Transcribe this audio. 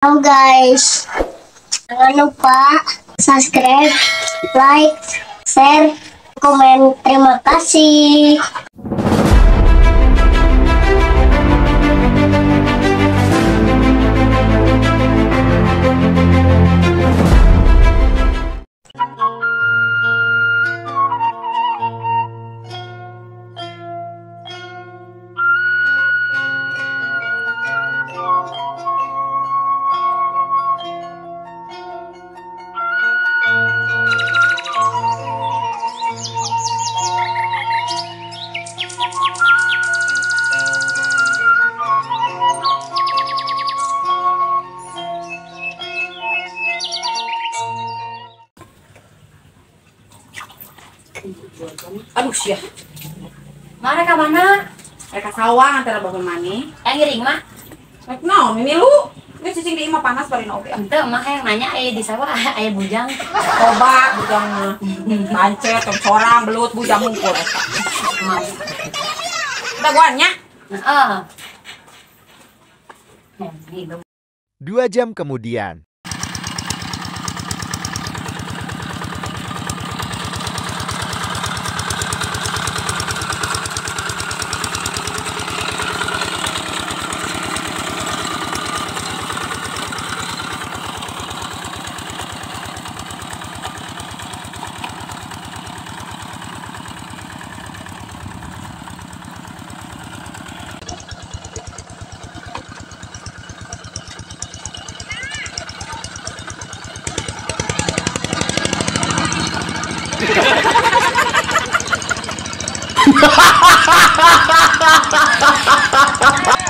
Halo guys, jangan lupa subscribe, like, share, komen. Terima kasih. Aduh sia. Mana ka mana? Mereka sawah antara bapak mani. Yang ngiring mah. Rek naon ini lu? Ini cicing di imah panas bari oge. Henteu mah hayang nanya aya di sawah aya bujang. Coba bujang mah. Pancet tong sorang belut bujang hungkul eta. Dagoan nya? Heeh. 2 jam kemudian. Ha ha ha ha ha ha ha!